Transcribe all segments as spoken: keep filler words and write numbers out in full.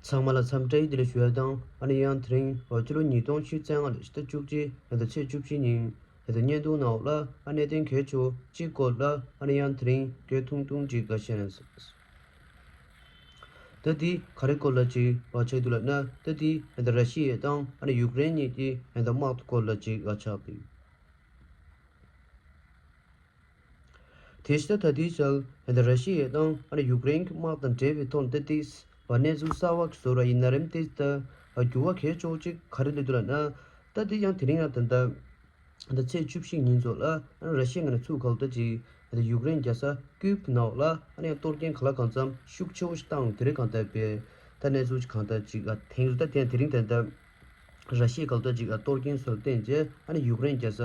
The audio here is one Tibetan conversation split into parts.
ཚང་མ་ལ་འཚམས་འདྲི་བདེ་ལེགས་ཞུ་ཡ་དང་། ཨ་ནི་ཡང་དེ་རིང་ཕྱི་ལོ་ཉིས་སྟོང་ཉི་ཤུ་རྩ་ལྔ་ལོའི་ཕྱི་ཟླ་བཅུ་གཅིག་ཕྱི་ཟླ་ཚེས་བཅུ་བཞི་ཉིན་ཕྱི་ཟླ་བརྙན་ཐུང་ནང་ལ་ཨ་གནད་དོན་གལ་ཆེ་བ་གཅིག་སྐོར་ལ་ཨ་ནི་ཡང་དེ་རིང་སྐད་ཐུང་ཐུང་ཅིག་བཤད་ན། ད་དེ་ག་རེ་སྐོར་ལ་ཅིག་ཆགས་འདུག་ལབ་ན། ད་དེ་ར་ཤི་ཡ་དང་ཨ་ནི་ཡུཀ་རེན་གཉིས་ཀྱི་དམག་སྐོར་ལ་ཅིག་ཆགས་འདུག་དེ་ཕྱི་ད་ལྟའི་ཆར་ད་ར་ཤི་ཡ་དང་ཨ་ནི་ཡུཀ་རེན་གྱི་དམག་དང་འབྲེལ་བའི་ཐོག་ནས་ད་ལྟའི་གནས་ཚུལ་གསར་བ་ཞིག་བཟོ་ར་ཡིན་ན་རེད། དེ་ད་འགྱུར་བ་གལ་ཆེ་བོ་ཅིག་ག་རེ་སླེབས་འདུག་ལབ་ན། ད་དེ་ཡང་དེ་རིང་ཡང་ད་ལྟ་ད་ཚེས་བཅུ་བཞི་ཉིན་ཚོ་ལ་ཨ་ནི་ར་ཤི་ཡ་ངོས་ནས་ཚུར་ག་ལ་ད་ཅིག་ད་ཡུཀ་རེན་རྒྱལ་ས་ཀིབ་ནང་ལ་ཨ་ནི་གཏོར་སྐྱོན་གང་ལ་གང་འཚམ་ཤུགས་ཆེ་བོ་ཞིག་བཏང་ཡོད། དེ་རིང་གང་ལྟར་པས་ད་གནས་ཚུལ་ཅིག་གང་ལྟར་ཅིག་ཐེངས་རེ་ད་དེ་ཡང་དེ་རིང་ད་ལྟ། ར་ཤི་ཡས་ག་ལ་ད་ཅིག་གཏོར་སྐྱོན་སོགས་བརྟེན་བྱས་ཨ་ནི་ཡུཀ་རེན་རྒྱལ་ས་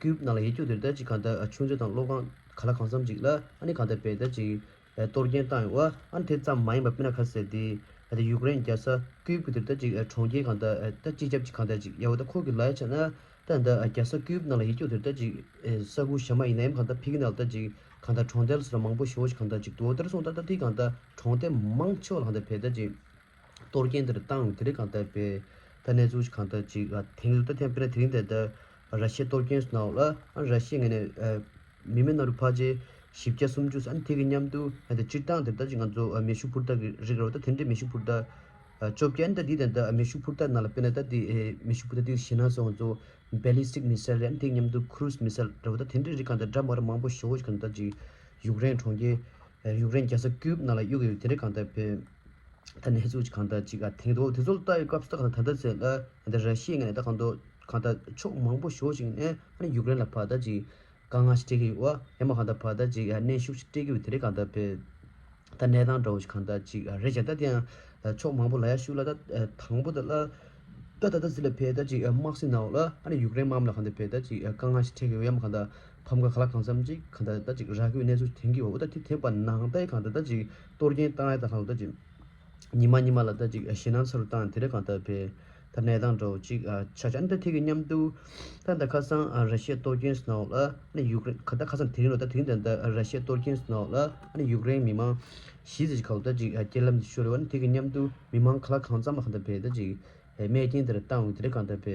ཀིབ་ནང་ལ་ཡོད་རྒྱུ་དེར་ད་ཅིག་གང་ལྟར་ཆུ་མཛོད་དང་གློག་ཁང་ག་ལ་གང་འཚམ་ཅིག་ལ་ཨ་ནི་གང་ལྟར་པས་ད་ཅིག་གཏོར་སྐྱོན་བཏང་ཡོད་པ། ཨ་ནི་དེ་ཙམ་མ་ཡིན་པ་དཔེར་ན་ག་ཟེར་ཏེ་ད་ཡུཀ་རེན་རྒྱལ་ས་ཀིབ་ཀྱི་དེར་ད་ཅིག་གྲོང་ཁྱེར་གང་ལྟར་ད་སྤྱི་ཁྱབ་ཅིག་གང་ལྟར་ཅིག་ཡོད་པ། ད་ཁོ་གི་ལ་ཡ་ཆ་ན་ད་ད་རྒྱལ་ས་ཀིབ་ནང་ལ་ཡོད་རྒྱུ་དེར་ད་ཅིག་ས་ཁུལ་གཞན་མ་ཡིན་ན་ཡང་གང་ལྟར་ཕ་གི་ནང་ལ་ད་ཅིག་གང་ལྟར་གྲོང་རྡལ་སོགས་ལ་མང་པོ་ཞེ་པོ་ཅིག་གང་ལྟར་ཅིག་འདུག་དེར་སོང་ད་ད་དེ་གང་ལྟར་གྲོང་སྡེ་མང་ཆེ་བ་ལ་གང་ལྟར་པས་ད་ཅིག་གཏོར་སྐྱོན་དེར་བཏང་དེ་རིང་གང་ལྟར་པས་ད་གནས་ཚུལ་གང་ལྟར་ཅིག་ཐེངས་ད་ཐེངས་དཔེར་ན་དེ་རིང་དེ་ལྟར་ར་ཤི་ཡས་གཏོར་སྐྱོན་སོགས་ནང་ལ་ཨ་ར་ཤི་ཡ་ངོས་ནས་མི་མེད་ན་རུ་ཕལ་ཆེར་བཞི་བརྒྱ་སུམ་ཅུ་ཨ་ནི་དེ་གི་མཉམ་དུ་ཨ་ད་སྤྱིར་བཏང་དེ་ད་ཅིག་ང་ཚོ་མེ་ཤུགས་འཕུར་མདའ་གི་རིགས་རེད་པ། ད་དེ་འདྲའི་མེ་ཤུགས་འཕུར་མདའ་བཅོ་བརྒྱད་ཨ་ནི་ད་དེ་དེ་ད་མེ་ཤུགས་འཕུར་མདའ་ནང་ལ་དཔེར་ན་ད་དེ་མེ་ཤུགས་འཕུར་མདའ་དེ་གཞན་ན་སོང་ང་ཚོ་ballistic missile་རེད། ཨ་ནི་དེ་གི་མཉམ་དུ་cruise missile་རེད་པ། ད་དེ་འདྲའི་རིགས་གང་ལྟར་འདྲ་མི་འདྲ་མང་པོ་ཞེ་པོ་ཅིག་གང་ལྟར་ཅིག་ཡུཀ་རེན་གྲོང་ཁྱེར་ཡུཀ་རེན་རྒྱལ་ས་ཀིབ་ནང་ལ་གཡུག་ཡོད། དེ་རིང་གང་ལྟར་པས། ད་གནས་ཚུལ་ཅིག་གང་ལྟར་ཅིག་ཨ་ཐེངས་དུ་དེ་ཚོ་ལ་ལྟ་ཡི་སྐབས་སུ་ད་གང་ལྟར་ད་ལྟ་ཚེ་ལ་འདི་ར་ཤི་ཡའི་ངོས་ནས་ད་གང་ལྟར་གང་ལྟར་ཕྱོགས་མང་པོ་ཞེ་པོ་ཅིག་ནས་ཨ་ནི་ཡུཀ་རེན་ལ་ཕར་ད་ཅིག་དཀའ་ངལ་ཞིག་སྤྲད་ཀྱི་ཡོད་པ། ཡང་མ་གང་ལྟར་ཕར་ད་ཅིག་ཨ་གནོན་ཤུགས་ཤིག་སྤྲད་ཀྱི་ཡོད། དེ་རིང་གང་ལྟར་པས་ད་གནས་སྟངས་འདྲ་བོ་ཞིག་གང་ལྟར་ཅིག་ཨ་རེད་ཀྱང་ད་དེ་ཡང་ཕྱོགས་མང་པོ་ལ་ཡ་ཤུགས་ལ་ད་དང་པོ་ད་ལ་ད་ད་ད་ཟི་ལ་ཕེ་ད་ཅིག་དམག་སྲིད་ནང་ལ་ཨ་ནི་ཡུཀ་རེན་དམག་མི་ལ་གང་ལྟར་ཕེ་ད་ཅིག་དཀའ་ངལ་ཞིག་འཕྲད་ཀྱི་ཡོད། ཡང་མ་གང་ལྟར་ཕམ་ཁ་ག་ལ་གང་འཚམ་ཅིག་གང་ལྟར་ད་ཅིག་རག་གི་གནས་ཚུལ་ཐོན་གྱི་ཡོད། འོ་ད་དེ་ཐོན་པ་ནང་ལྟར་གང་ལྟར་ད་ཅིག་གཏོར་སྐྱོན་བཏང་ཡ་ད་གང་ལྟར་ད་ཅིག་ཉི་མ་ཉི་མ་ལ་ད་ཅིག་ཞེད་སྣང་ཚ་རུ་བཏང་དེ་རེད། གང་ལྟར་ཕེ་ད་གནས་སྟངས་འདྲ་བོ་ཅིག་ཆགས་ཆགས་ཨ་ནི་ད་དེ་གི་མཉམ་དུ་ད་ད་ཁ་སང་ར་ཤི་ཡ་གཏོར་སྐྱོན་སོགས་ནང་ལ་ཨ་ནི་ཡུཀ་རེན་ག་ད་ཁ་སང་དེ་རིང་ལོ་ད་དེ་རིང་ད་ད་ར་ཤི་ཡ་གཏོར་སྐྱོན་སོགས་ནང་ལ་ཨ་ནི་ཡུཀ་རེན་མི་མང་ཞི་ཟེར་གང་ལྟར་ཅིག་རྐྱེན་ལམ་དུ་ཤོར་རེད་པ། ཨ་ནི་དེ་གི་མཉམ་དུ་མི་མང་ག་ལ་གང་འཚམ་ལ་གང་ལྟར་ཕེ་ད་ཅིག་རྨས་སྐྱོན་དེར་བཏང་ཡོད། དེ་རེད། གང་ལྟར་ཕེ་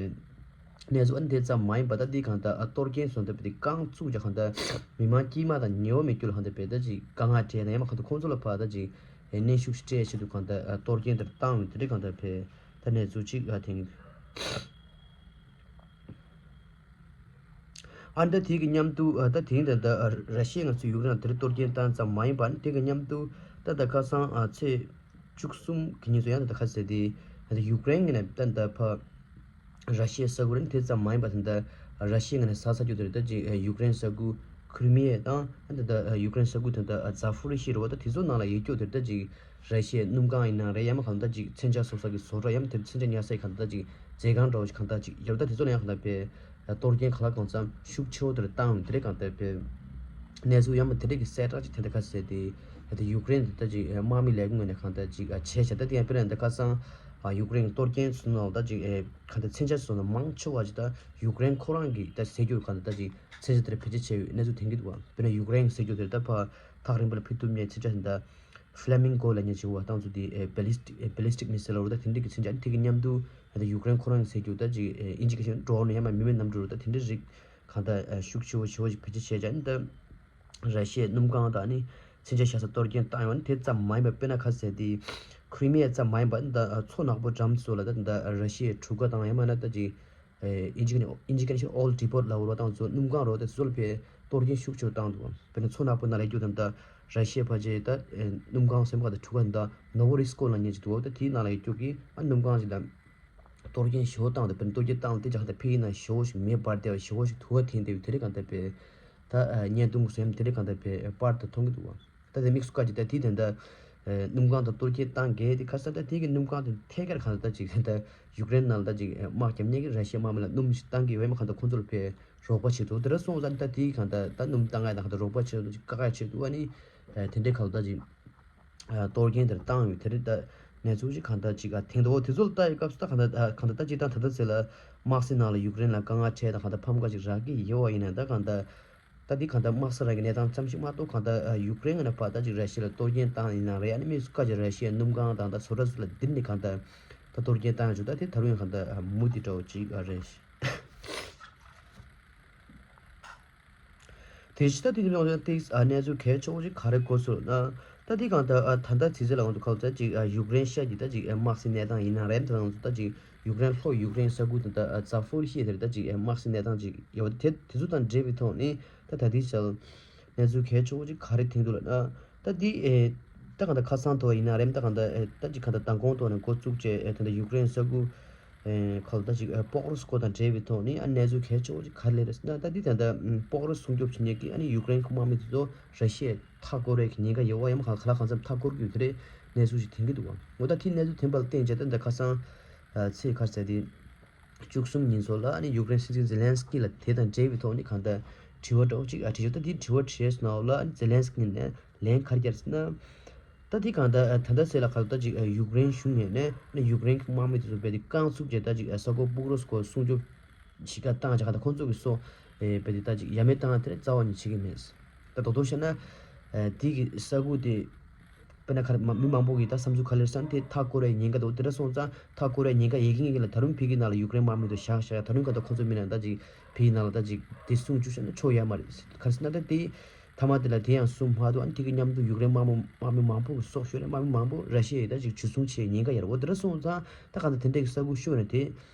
གནས་ཚུལ་ཨ་ནི་དེ་ཙམ་མ་ཡིན་པ་ད་འདི་གང་ལྟར་ཨ་གཏོར་སྐྱོན་སོང་ད་ཕེ་དེ་རྐང་བཙུགས་ཀྱང་གང་ལྟར་མི་མང་དཀྱུས་མ་དང་ཉེ་བ་མེད་རྒྱུ་ལ་གང་ལྟར་ཕེ་ད་ཅིག་དཀའ་ངལ་འཕྲད་ན་ཡང་མ་གང་ལྟར་ཁོང་ཚོ་ལ་ཕར་ད་ཅིག་གནོན་ཤུགས་ཤིག་སྤྲད་ཆེད་དུ་གང་ལྟར་ཨ་གཏོར་སྐྱོན་དེར་བཏང་ཡོད། དེ་རེད། གང་ལྟར་ཕེ་ད་གནས་ཚུལ་ཅིག་ཨ་ཐེངས། ཨ་ནི་ད་དེ་གི་མཉམ་དུ་ཨ་ད་དེ་ད་ད་ར་ཤི་ཡ་ང་ཚོ་ཡུཀ་རེན་ལ་དེར་གཏོར་སྐྱོན་བཏང་ཙམ་མ་ཡིན་པ། ཨ་ནི་དེ་གི་མཉམ་དུ་ད་ད་ཁ་སང་ཨ་ཚེས་བཅུ་གསུམ་གི་ཉིན་ཚོ་ཡང་ད་ད་ཁ་ཟེར་ཏེ་ཨ་ད་ཡུཀ་རེན་ངོས་ནས་ད་ད་ཕ་ར་ཤི་ཡའི་ས་ཁུལ་རེད། དེ་ཙམ་མ་ཡིན་པ་ད་ད་ར་ཤི་ཡའི་ངོས་ནས་ས་ས་རྒྱུ་དེ་རེད། ད་ཅིག་ཡུཀ་རེན་ས་ཁུལ་ཁྲི་མི་ཡ་དང་ཨ་ད་ད་ཡུཀ་རེན་ས་ཁུལ་ད་ད་ཛ་ཕུ་རི་ཤི་རེད་པ། ད་དེ་ཚོ་ནང་ལ་ཡོད་རྒྱུ་དེ་རེད། ད་ཅིག་ར་ཤི་ཡའི་སྣུམ་ཁང་ཡིན་ན་རེད། ཡང་མ་གང་ལྟར་ཅིག་མཚོན་ཆ་བཟོ་ས་གི་བཟོ་གྲྭ་ཡང་མ་དེར་མཚོན་ཆ་ཉར་ས་ཡི་གང་ལྟར་ཅིག་མཛོད་ཁང་འདྲ་བོ་ཞིག་གང་ལྟར་ཅིག་ཡོད། ད་དེ་ཚོ་ལ་ཡང་གང་ལྟར་ཕེ་གཏོར་སྐྱོན་གང་ལ་གང་འཚམ་ཤུགས་ཆེ་བོ་དེར་བཏང་ཡོད། དེ་རེད། གང་ལྟར་ཕེ་གནས་ཚུལ་ཡང་མ་དེ་རིགས་ཀྱི་གསལ་བསྒྲགས་ཅིག་དེ་འདྲ་ཁ་གསལ་ཏེ་ད་ཡུཀ་རེན་དེ་ད་ཅིག་དམག་མི་ལས་ཁུངས་ངོས་ནས་གང་ལྟར་ཅིག་བྱས་བྱས། ད་དེ་ཡང་དཔེར་ན་ད་ཁ་སང་ཡུཀ་རེན་གཏོར་སྐྱོན་སོང་ནང་ད་ཅིག་གང་ལྟར་མཚོན་ཆ་སོང་ན་མང་ཆེ་བ་ཅིག་ད་ཡུཀ་རེན་ཁོ་རང་གིས་ད་ཟས་རྒྱུ་གང་ལྟར་ད་ཅིག་མཚོན་ཆ་དེར་བེད་སྤྱོད་བྱས་ཡོད་གནས་ཚུལ་ཐོན་གྱི་འདུག་བ། དཔེར་ན་ཡུཀ་རེན་ཟས་རྒྱུ་དེར་ད་ཕར་ཐག་རིང་པོ་ལ་ཕུད་ཐུབ་མཁན་མཚོན་ཆ་དེ་འདྲ། Flamingo་ལབ་མཁན་ཅིག་ཡོད་པ། ཏང་ཙུའུ་དེ་ཨེ་ballistic ཨེ་ballistic missile་ལབ་རེད། ད་དེ་འདྲ་གི་མཚོན་ཆ་ཨ་ནི་དེ་གི་མཉམ་དུ་ཨ་ད་ཡུཀ་རེན་ཁོ་རང་གི་ཟེར་རྒྱུ་ད་ཅིག་ཨེ་ཨིན་ཇི་སྐད་ཆ་drone་ཡང་མ་མི་མེད་གནམ་གྲུ་རེད། ད་དེ་འདྲ་རིགས་གང་ལྟར་ཨ་ཤུགས་ཆེ་བོ་ཆེ་བོ་ཞིག་བེད་སྤྱོད་བྱས་ཀྱང་ཨ་ནི་ད་ར་ཤི་ཡའི་སྣུམ་ཁང་དང་ཨ་ནི་མཚོན་ཆ་བཞག་ས་གཏོར་སྐྱོན་བཏང་ཡོད། ཨ་ནི་དེ་ཙམ་མ་ཡིན་པ་དཔེར་ན་ཁ་གསལ་དེ་ཁྲི་མི་ཡ་ཙམ་མ་ཡིན་པ་ཨ་ནི་ད་མཚོ་ནག་པོ་འགྲམ་སོགས་ལ་ད་ད་ར་ཤི་ཡའི་གྲུ་ཁ་དང་ཡང་མིན་ན་ད་ཅིག་ཨིན་ཇི་སྐད་ནས་ཨིན་ཇི་སྐད་ནས་oil depot་ལབ་རོ། ཏང་ཙུའུ་སྣུམ་ཁང་རོ་དེ་ཚོ་ལ་ཕར་གཏོར་སྐྱོན་ཤུགས་ཆེ་བཏང་འདུག་དཔེར་ན་མཚོ་ནག་པོ་ནང་ལ་ཡོད་རྒྱུ་དང་ད་ར་ཤི་ཡ་ཕལ་ཆེར་ད་སྣུམ་ཁང་སེམས་ཁ་དང་གྲུ་ཁ་ད་Novorossiysk་ལབ་མཁན་ཅིག་འདུག་དེ་དེའི་ནང་ལ་ཡོད་རྒྱུ་གི་ཨ་སྣུམ་ཁང་ཅིག་ལ་གཏོར་སྐྱོན་ཞེ་པོ་བཏང་སྟེ་དཔེར་ན་གཏོར་སྐྱོན་བཏང་དེ་ཅག་ད་ཕ་གི་ནང་ཞེ་པོ་ཞིག་མེ་འབར་བསྡད་པ་ཞེ་པོ་ཞིག་དུ་བ་འཐེན་བསྡད་པའི་དེ་རིགས་གང་ལྟར་ཕར་ད་བརྙན་ཐུང་གི་བཟོ་ཡ་དེ་རིགས་གང་ལྟར་ཕར་པར་དུ་མཐོང་གི་འདུག་བ། ད་དེ་དམིགས་སུ་བཀར་གྱི་ད་དེ་དེ་འདྲ་སྣུམ་ཁང་དང་གཏོར་སྐྱོན་བཏང་གས་དེ་ཁ་སང་ད་དེ་གི་སྣུམ་ཁང་དེ་ཐད་ཀར་གང་ལྟར་ཅིག་ད་ཡུཀ་རེན་ནང་ལ་ད་ཅིག་དམག་རྒྱབ་མཁན་གྱི་ར་ཤི་ཡའི་དམག་མི་ལ་སྣུམ་ཞིག་བཏང་གི་ཡོད་མ་གང་ལྟར་ཁོང་ཚོ་ལ་ཕར་རོགས་པ་བྱེད་འདུག་དེ་འདྲ་སོང་ཙང་ད་དེ་གང་ལྟར་ད་སྣུམ་བཏང་ཡ་དང་གང་ལྟར་རོགས་པ་བྱེད་འདུག་ཅིག་བཀག་ཡ་བྱེད་འདུག་ཨ་ནི་དེ་འདྲའི་གང་ལྟར་ཅིག་གཏོར་སྐྱོན་དེར་བཏང་ཡོད། དེ་རིགས་ད་གནས་ཚུལ་ཅིག་གང་ལྟར་ཅིག་ཐེངས་དང་པོ་དེ་ཚོ་ལ་ལྟ་ཡི་སྐབས་སུ་ད་གང་ལྟར་གང་ལྟར་ད་ཅིག་དང་ད་ལྟ་ཚེ་ལ་དམག་སྲིད་ནང་ལ་ཡུཀ་རེན་ལ་དཀའ་ངལ་འཕྲད་དང་གང་ལྟར་ཕམ་ཁ་ཅིག་རག་གི་ཡོད་པ་ཡིན་ན་ད་གང་ལྟར། ད་འདི་གང་ལྟར་དམག་ས་རང་གི་གནས་སྟངས་ཙམ་ཞིག་མ་གཏོགས། གང་ལྟར་ཡུཀ་རེན་ནས་ཕར་ད་ཅིག་ར་ཤི་ཡ་ལ་གཏོར་སྐྱོན་བཏང་ཡིན་ན་རེད། ཨ་ནི་མི་སུ་ཁ་ཅིག་ར་ཤི་ཡའི་སྣུམ་ཁང་དང་ད་བཟོ་གྲྭ་སུ་ལ་འདི་ནས་གང་ལྟར་ད་གཏོར་སྐྱོན་བཏང་ཡོད་ཆོག་ད་དེ་ད་རུང་ཡང་གང་ལྟར་མུ་མཐུད་འདྲ་བོ་ཅིག་རེད། དེ་ཕྱི་ད་དེ་ནི་ཡོང་ཏེ་གནས་ཚུལ་གལ་ཆེ་བོ་ཞིག་ག་རེ་གོ་སོང་ན། ད་དེ་གང་ལྟར་ད་ལྟ་དེ་ཚོ་ལ་ང་ཚོ་ཁ་ཚ་ཅིག་ཡུཀ་རེན་ཤར་གྱི་ད་ཅིག་དམག་སའི་གནས་སྟངས་ཡིན་ན་རེད། ད་ང་ཚོ་ད་ཅིག་ཡུཀ་རེན་ལྷོ་ཡུཀ་རེན་ས་ཁུལ་དུ་ད་ཛ་ཕོ་རི་ཤི་ཡ་དེར་ད་ཅིག་དམག་སའི་གནས་སྟངས་ཅིག་ཡོད་པ་དེ་དེ་ཚོ་དང་འབྲེལ་བའི་ཐོག་ནས་ད་ད་ལྟའི་ཆར་གནས་ཚུལ་གལ་ཆེ་བོ་ཅིག་ག་རེ་ཐོན་འདུག་ལབ་ན། ད་འདི་ཨེ་ད་གང་ལྟར་ཁ་སང་ཐོག་ཡིན་ན་རེད། ད་གང་ལྟར་ཨེ་ད་ཅིག་གང་ལྟར་མདང་དགོང་ཐོག་ནས་འགོ་བཙུགས་བྱས་ཨེ་ད་ལྟ་ཡུཀ་རེན་ས་ཁུལ་ཨེ་ཁ་ལ་ད་ཅིག་ཨེ་པོག་རོ་སྐོར་དང་འབྲེལ་བའི་ཐོག་ནས་ཨ་གནས་ཚུལ་གལ་ཆེ་བོ་ཅིག་ག་རེ་སླེབས་རེད་ཟེར་ན། ད་འདི་ད་ལྟ་ཨམ་པོག་རོ་སྲུང་སྐྱོབ་བྱེད་མཁན་གྱི་ཨ་ནི་ཡུཀ་རེན་གྱི་དམག་མི་དེ་ཚོ་ར་ཤི་ཡས་མཐའ་བསྐོར་བའི་ཉེན་ཁ་ཡོད་པ་ཡང་གང་ལ་གང་འཚམ་མཐའ་བསྐོར་རྒྱུ་དེ་འདྲའི་གནས་ཚུལ་ཞིག་ཐོན་གྱི་འདུག་འོ་ད་དེ་གནས་ཚུལ་ཐོན་པ་ལ་བརྟེན་བྱས་ད་ལྟ་ཁ་སང་ཨ་ཚེས་ག་རེ་ཟེར་དེ། བཅུ་གསུམ་ཉིན་ཚོ་ལ་ཨ་ནི་ཡུཀ་རེན་སྲིད་འཛིན་ཛེ་ལན་སི་ཀི་ལ་དེ་དང་འབྲེལ་བའི་ཐོག་ནས་གང་ལྟར་དྲི་བ་འདྲ་བོ་ཅིག་ཨ་དྲིས་ཡོད། ད་དེ་དྲི་བ་དྲིས་ནང་ལ་ཨ་ནི་ཛེ་ལན་སི་ཀི་ནས་ལན་ག་རེ་བརྒྱབ་ཟེར་ན། ད་དེ་གང་ལྟར་ཨ་ད་ལྟ་ཚེ་ལ་ག་ལ་ད་ཅིག་ཨ་ཡུཀ་རེན་གཞུང་ནས་ནས་ཨ་ནི་ཡུཀ་རེན་གྱི་དམག་མི་དེ་ཚོ་རྦད་དེ་རྐང་བཙུགས་བྱས་ད་ཅིག་ཨ་ས་ཁོངས་སྤུ་གུ་རུ་སྐོར་སྲུང་སྐྱོབ་གཞིས་ཀ་བཏང་བྱས་གང་ལྟར་ཁོང་ཚོ་གི་སྲོག་ཨེ་རྦད་དེ་ད་ཅིག་ཡ་མེད་བཏང་དེ་རྩ་བ་ནས་བྱེད་ཀྱི་མེད། ད་རྡོག་རྡོག་བཤད་ན་ཨ་དེ་གི་ས་ཁུལ་དེ། དཔེར་ན་ག་རེ་མ་མི་མང་པོ་གིས་ད་བསམ་ཚུལ་ག་རེ་རེད་ཟེར་ན། དེ་མཐའ་བསྐོར་བའི་ཉེན་ཁ་འདུག་དེ་འདྲ་སོང་ཙང་མཐའ་བསྐོར་བའི་ཉེན་ཁ་ཡོད་མཁན་གྱི་ལ་ད་རུང་ཕ་གིའི་ནང་ལ་ཡུཀ་རེན་དམག་མི་དེ་བཞག་བཞག་ད་རུང་ག་ད་ཁོ་ཚོ་མི་ནང་ད་ཅིག་ཕ་གིའི་ནང་ལ་ད་ཅིག་དེ་སྲུང་བཅུག་བཞག་ན་ཆོ་ཡ་མ་རེད། ག་རེ་ཟེར་ན་ད་དེ་མཐའ་མ་དེ་ལ་དེ་ཡང་སྲུང་མ་ཐུབ། ཨ་ནི་དེ་གི་མཉམ་དུ་ཡུཀ་རེན་དམག་མི་དམག་མི་མང་པོ་གི་སྲོག་ཤོར་ནས་དམག་མི་མང་པོ་ར་ཤི་ཡའི་ད་ཅིག་འཇུ་བཟུང་བྱེད་ཉེན་ཁ་ཡོད་རེད། འོ་དེ་འདྲ་སོང་ཙང་ད་ག་ད་དེ་འདྲ་གི་ས་ཁུལ་ཤོར་ནས་དེ་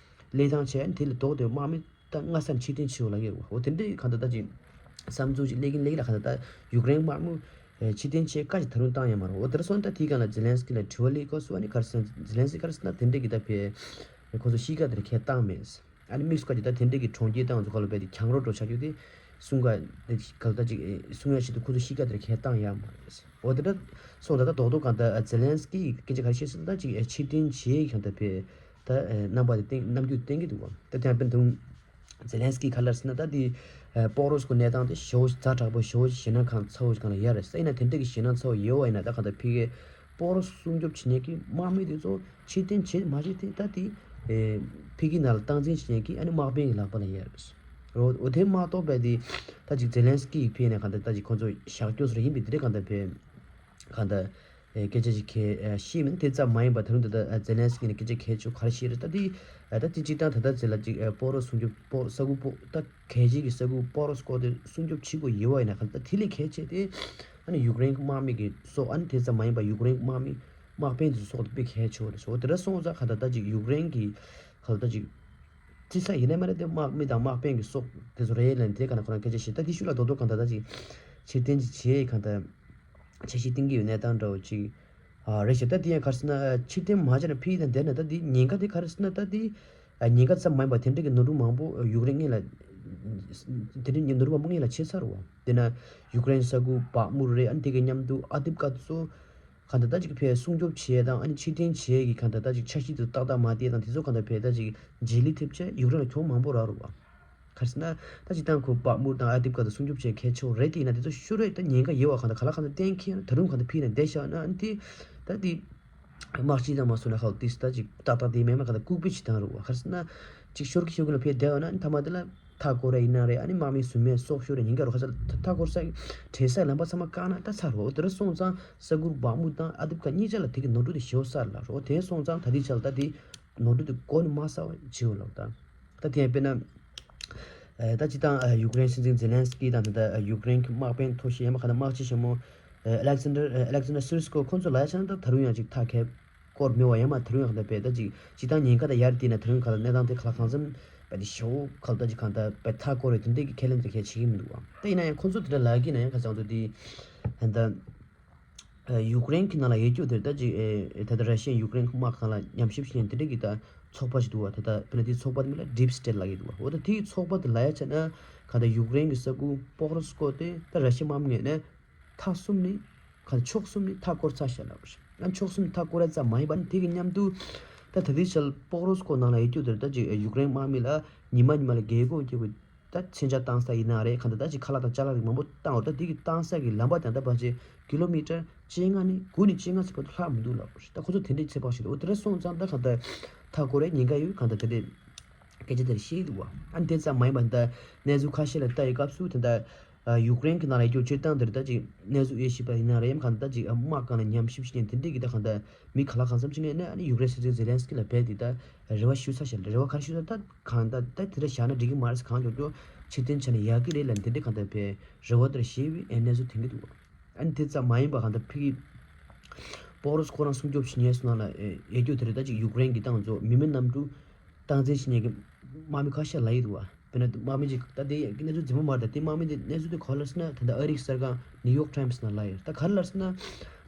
ལས་སྟངས་བྱས། ཨ་ནི་དེ་ལས་ལྡོག་སྟེ་དམག་མི། ད་སྔ་སར་ཕྱིར་འཐེན་བྱེད་འོ་ལབ་ཀྱི་ཡོད། འོ་དེ་འདྲའི་གང་ལྟར་ད་ཅིག་བསམ་ཚུལ་ཅིག་སླེབས་ཀྱིན་སླེབས་ཀྱིན་ལ་གང་ལྟར་ད་ཡུཀ་རེན་དམག་མི་ཕྱིར་འཐེན་བྱེད་བཀའ་ཅིག་ད་རུང་བཏང་ཡོད་མ་རེད། འོ་དེ་འདྲ་སོང་ད་དེའི་སྒང་ལ་ཛེ་ལན་སི་ཀི་ལ་དྲི་བ་སླེབས་སྐབས་སུ་ཨ་ནི་ག་རེ་ཟེར་ན་ཛེ་ལན་སི་ཀི་ག་རེ་ཟེར་ན་དེ་འདྲའི་གི་ད་ཕེ་ཁོ་ཚོ་གཞིས་ཀ་དེར་ཁས་བཏང་མེད། ཨ་ནི་དམིགས་སུ་བཀར་གྱི་ད་དེ་འདྲའི་གི་གྲོང་ཁྱེར་དང་ཚོ་ག་ལ་བས་དེ་གྱང་རོ་འགྲོ་ཆགས་རྒྱུ་དེ་གསུང་ག་དེ་ག་ལ་ད་ཅིག་གསུང་ཡ་ཆེད་དུ་ཁོ་ཚོ་གཞིས་ཀ་དེར་ཁས་བཏང་ཡ་མ་རེད། འོ་དེ་འདྲ་སོང་ད་ད་རྡོག་རྡོག་གང་ལྟར་ཛེ་ལན་སི་ཀི་ཡིས་སྐད་ཆ་ག་རེ་བཤད་ཟེར་ན་ད་ཅིག་ཕྱིར་འཐེན་བྱེད་གང་ལྟར་ཕེ། ད་ཨེ་རྣམ་པ་དེ་སྟེང་རྣམ་འགྱུར་བསྟན་གྱི་འདུག་བ། ད་དེ་ཡང་དཔེར་ན་ཛེ་ལན་སི་ཀི་ག་ལ་ཟེར་ན་ད་དེ་ཨེ་པོག་རོ་སྐོར་གནས་སྟངས་དེ་ཞེ་པོ་ཛ་དྲག་པོ་ཞེ་པོ་ཞེད་སྣང་གང་ཚ་པོ་ཞིག་གང་ལ་ཡོད་རེད། ཡིན་ན་དེ་འདྲ་གི་ཞེད་སྣང་ཚ་པོ་ཡོད་པ་ཡིན་ན་ད་གང་ལྟར་ཕ་གིའི་པོག་རོ་སྲུང་སྐྱོབ་བྱེད་མཁན་གྱི་དམག་མི་དེ་ཚོ་ཕྱིར་འཐེན་བྱེད་མ་བྱེད་དེ་ད་དེ་ཨེ་ཕ་གིའི་ནང་ལ་སྟངས་འཛིན་བྱེད་མཁན་གྱི་ཨ་ནི་དམག་དཔོན་གྱི་ལག་པ་ལ་ཡོད་རེད། འོ་དེ་མ་གཏོགས་པའི་དེ་ད་ཅིག་ཛེ་ལན་སི་ཀི་ཡིས་ཕེ་ནས་གང་ལྟར་ད་ཅིག་ཁོང་ཚོ་བཞག་རྒྱུ་ཟེར་ཡིན་པའི་དེ་འདྲ་གང་ལྟར་ཕེ། གང་ལྟར། ཨེ་སྐད་ཆ་ཅིག་གལ་ཨེ་བཤད་མིན་དེ་ཙམ་མ་ཡིན་པར་ད་རུང་ད་ལྟ་ཨེ་ཛེ་ལན་སི་ཀི་ནས་སྐད་ཆ་གལ་ཆེ་ག་རེ་བཤད་རེད། ད་དེ་ཨེ་ད་དེ་སྤྱིར་བཏང་ད་ལྟ་ཚེ་ལ་ཅིག་ཨེ་པོག་རོ་སྲུང་སྐྱོབ་པོག་ས་ཁུལ་པོག་ད་གལ་ཆེ་གི་ས་ཁུལ་པོག་རོ་སྐོར་དེ་སྲུང་སྐྱོབ་བྱེད་དགོས་ཡོད་པ་ཡིན་ན་གང་ལྟར་དེ་ལས་གལ་ཆེ་དེ་ཨ་ནི་ཡུཀ་རེན་གྱི་དམག་མི་གི་སྲོག་ཨ་ནི་དེ་ཙམ་མ་ཡིན་པར་ཡུཀ་རེན་གྱི་དམག་མི་དམག་དཔོན་དེ་ཚོ་སྲོག་དེ་དཔེ་གལ་ཆེ་བ་རེད་ཟེར། འོ་དེ་འདྲ་སོང་ཙང་གང་ལྟར་ད་ཅིག་ཡུཀ་རེན་གྱི་གང་ལྟར་ད་ཅིག་རྩིས་ས་ཡིན་ནའི་མ་རེད་དེ་དམག་མི་དང་དམག་དཔོན་གྱི་སྲོག་དེ་ཚོ་རེད་ལབ་ནས་དེ་ག་ན་ཁོ་རང་སྐད་ཆ་བཤད། ད་དེ་ཤུགས་ལ་རྡོག་རྡོག་གང་ལྟར་ད་ཅིག་ཕྱིར་འཐེན་ཅིག་བྱེད་གང་ལྟར་འཆར་གཞི་བཏིང་གི་ཡོད་གནས་སྟངས་འདྲ་བོ་ཅིག་ཨ་རེད་ཤག་ད་དེ་ཡང་ག་རེ་ཟེར་ན་ཕྱིར་འཐེན་མ་བྱས་ན་ཕ་གི་དང་བསྡད་ན་ད་དེ་ཉེན་ཁ་དེ་ག་རེ་ཟེར་ན་ད་དེ་ཉེན་ཁ་ཙམ་མ་ཡིན་པར་དེ་འདྲ་གི་ནོར་འཁྲུལ་མང་པོ་ཡུཀ་རེན་སྔོན་ལ་དེ་འདྲ་གི་ནོར་འཁྲུལ་མང་པོ་སྔོན་ལ་བྱས་ཚར་བ། དེ་ན་ཡུཀ་རེན་ས་ཁུལ་བག་མུར་རེད། ཨ་ནི་དེ་གི་མཉམ་དུ་ཨ་དིབ་ཀ་དེ་ཚོ། གང་ལྟར་ད་ཅིག་ཕའི་སྲུང་སྐྱོབ་བྱེད་ཡས་དང་ཨ་ནི་ཕྱིར་འཐེན་བྱེད་ཡས་ཀྱི་གང་ལྟར་ད་ཅིག་འཆར་གཞི་དེ་ཏག་ཏག་མ་བལྟས་དང་དེ་ཚོ་གང་ལྟར་ཕའི་ད་ཅིག་རྗེས་ལུས་ཐེབས་བྱས་ཡུཀ་རེན་ལ་གྱོང་མང་པོ་རག་རུ་བ། ག་རེ་ཟེར་ན་ད་ཅིག་ཏང་ཁོ་བག་མུར་དང་ཨ་དིབ་ཀ་དང་སྲུང་སྐྱོབ་བྱེད་གལ་ཆེ་བོ་རེད་དེ། ཡིན་ན་དེ་ཚོ་ཤོར་བས་ད་ཉེན་ཁ་ཡོད་བ། གང་ལྟར་ག་ལ་གང་ལྟར་གཏན་འཁེལ་ན་ད་རུང་གང་ལྟར་ཕི་ན་བསྡད་བཞག་ན་ཨ་ནི་དེ་ད་དེ་དམག་སྤྱི་དང་མ་སོང་ན་ཧ་ལ་དེ་ད་ཅིག་ཏག་ཏག་དེ་མེད་མ་གང་ལྟར་ལྐུགས་པའི་བྱེད་སྟངས་རུ་བ། ག་རེ་ཟེར་ན་ཅིག་ཤོར་གི་ཤོར་གི་ལ་ཕི་བསྡད་བ་ན་ཨ་ནི་མཐའ་མ་དེ་ལ། མཐའ་བསྐོར་ར་ཡིན་ན་རེད། ཨ་ནི་དམག་མི་སུ་མེད་སྲོག་ཤོར་ར་ཉེན་ཁ་རུ་ཁ་ས་མཐའ་བསྐོར་ས་གི་བྲེལ་ས་ལམ་པ་ཚང་མ་བཀག་ན་ད་ཚར་རོ། དེ་འདྲ་སོང་ཙང་ས་གུར་བག་མུ་དང་ཨ་དིབ་ཀ་གཉིས་ཆ་ལ་དེ་གི་ནོར་འཁྲུལ་དེ་ཞེ་པོ་ས་ར་ལ་རོ། དེ་སོང་ཙང་ད་དེ་ཆ་ལ་ད་དེ་ནོར་འཁྲུལ་དེ་གོ་ནི་མ་ས་བ་བྱེད་འོ་ལབ་ད། ད་དེ་ཡང་དཔེར་ན་ད་སྤྱི་བཏང་ཡུཀ་རེན་སྲིད་འཛིན་ཛེ་ལན་སི་ཀི་དང་ད་ལྟ་ཡུཀ་རེན་གྱི་དམག་དཔོན་མཐོ་ཤོས་ཡང་མ་ག་ད་དམག་སྤྱི་ཆེན་མོ་ཨ་ལེག་ཟན་ཌར་ཨ་ལེག་ཟན་ཌར་སི་རི་སྐོ་ཁོང་ཚོ་ལ་ཡ་ཆ་ན་ད་ད་རུང་ཡང་ཅིག་ཐག་ཁེལ། སྐོར་མེད་བ་ཡང་མ་ད་རུང་ཡང་ཁ་ད་པས་ད་ཅིག་སྤྱི་བཏང་ཉེན་ཁ་ད་ཡར་དེ་ན་ད་རུང་ཁ་ད་གནས་སྟངས་དེ་ཁ་ལ་གང་འཚམ་པ་དེ་ཞེ་པོ་ཁ་ད་ཅིག་གང་ད་པས་མཐའ་བསྐོར་བའི་དེ་འདྲས་ཀྱི་ཁས་ལེན་དེ་གལ་ཆེ་གི་མི་འདུག་བ། ད་ཡིན་ན་ཡང་ཁོ་ཚོ་དེ་འདྲ་ལབ་ཀྱི་ན་ཡང་ཁ་སང་ཚོ་དེ་ད་ཡུཀ་རེན་གྱི་ནང་ལ་ཡོད་རྒྱུ་དེ་ད་ཅིག་ད་ད་ར་ཤི་ཡ་ཡུཀ་རེན་དམག་ཁང་ལ་ཉམས་ཞིབ་བྱེད་མཁན་དེ་འདྲས་ཀྱི་ད་ཚོགས་པ་ཞིག་འདུག་བ། ད་ད་དཔེར་ན་དེའི་ཚོགས་པ་དེ་མིང་ལ་ཌིབ་སི་ཊེཊ་ལབ་ཀྱི་འདུག་བ། འོ་ད་དེའི་ཚོགས་པ་དེ་ལབ་ཡ་ཆ་ན་གང་ད་ཡུཀ་རེན་གྱི་ས་ཁུལ་པོག་རོ་སི་ཀོ་དེ་ད་ར་ཤི་ཡ་དམག་མི་ངོས་ནས། མཐའ་གསུམ་ནས་ཁ་ཕྱོགས་གསུམ་ནས་མཐའ་བསྐོར་ཚར་ཤག་ལབ་པ་རེད། ཨ་ཕྱོགས་གསུམ་ནས་མཐའ་བསྐོར་ཡ་ཙམ་མ་ཡིན་པ་ནི་དེ་གི་མཉམ་དུ་ད་ད་ལྟའི་ཆར་པོག་རོ་སི་ཀོ་ནང་ལ་ཡོད་རྒྱུ་དེར་ད་ཅིག་ཡུཀ་རེན་དམག་མི་ལ་ཉི་མ་ཉི་མ་ལ་རྒྱལ་སྒོ་རྒྱག་པའི་ད་མཚོན་ཆ་བཏང་ས་ཡིན་ན་རེད། གང་ལྟར་ད་ཅིག་ཁ་ལག་དང་ཅ་ལག་རིགས་མང་པོ་བཏང་བ། ད་དེ་གི་བཏང་ས་གི་ལམ་པ་དང་ད་ཕལ་ཆེར་ཀི་ལོ་མི་ཊར་བཅོ་ལྔ་ནས་དགུ་ནས་བཅོ་ལྔ་ཙམ་བར་དུ་ལྷག་མི་འདུག་ལབ་པ་རེད། ད་ཁོ་ཚོ་དེ་འདྲའི་ཚོད་དཔག་བྱེད་འདུག་འོ་དེ་འདྲ་སོང་ཙང་ད་གང་ལྟར་མཐའ་བསྐོར་ཡ་ཉེན་ཁ་ཡོད། གང་ལྟར་དེ་འདྲའི་སྐད་ཆ་དེར་བཤད་འདུག་བ། ཨ་ནི་དེ་ཙམ་མ་ཡིན་པ་ད་གནས་ཚུལ་ཁ་ཤས་ལ་ལྟ་ཡི་སྐབས་སུ་དེ་འདྲ། ཡུཀ་རེན་གྱི་ནང་ལ་ཡོད་རྒྱུ་སྤྱིར་བཏང་འདིར་ད་ཅིག་གནས་ཚུལ་དབྱེ་ཞིབ་པ་ཡིན་ན་རེད། ཡང་གང་ལྟར་ད་ཅིག་དམག་སྒང་ལ་ཉམས་ཞིབ་བྱེད་མཁན་དེ་འདྲས་ཀྱི་ད་གང་ལྟར་མི་ག་ལ་གང་འཚམ་ཅིག་ངོས་ནས་ཨ་ནི་ཡུཀ་རེན་སྲིད་འཛིན་ཛེ་ལན་སི་ཀི་ལ་རྦད་དེ་ད་རེ་བ་ཞུ་ས་ཞིག་རེད། རེ་བ་ག་རེ་ཞུ་ས། ད་གང་ལྟར་ད་དེ་འདྲ་བཞག་ན་འགྲིག་གི་མ་རེད། གང་མགྱོགས་མགྱོགས་ཕྱིར་འཐེན་བྱས་ན་ཡག་གི་རེད་ལབ་དེ་འདྲས་གང་ལྟར་བས་རེ་བ་དེ་འདྲ་བཞེས་པའི་གནས་ཚུལ་ཐོན་གྱི་འདུག་ཨ་ནི་དེ་ཙམ་མ་ཡིན་པ་གང་ལྟར་ཕ་གི་པོ་རོ་སི་ཁོ་རང་སྲུང་སྐྱོབ་བྱེད་མཁན་སུ་ནང་ལ་ཡོད་རྒྱུ་དེ་རེད། ད་ཅིག་ཡུཀ་རེན་གྱི་ཏང་ཙུའུ་མི་མེད་གནམ་གྲུ་སྟངས་འཛིན་བྱེད་མཁན་གྱི་དམག་མི་ཁ་ཤས་ལབ་ཡི་འདུག་བ། དཔེར་ན་དམག་མི་ཅིག་ད་དེ་གནས་ཚུལ་རྫུན་མ་མ་རེད། ད་དེ་དམག་མི་དེ་གནས་ཚུལ་དེ་ག་རེ་ལབ་ཟེར་ན། ད་ལྟ་ཨ་རིའི་གསར་ཁང་ནིའུ་ཡོག་ཊའིམ་སི་ནང་ལབ་ཡོད། ད་ག་རེ་ལབ་ཟེར་ན།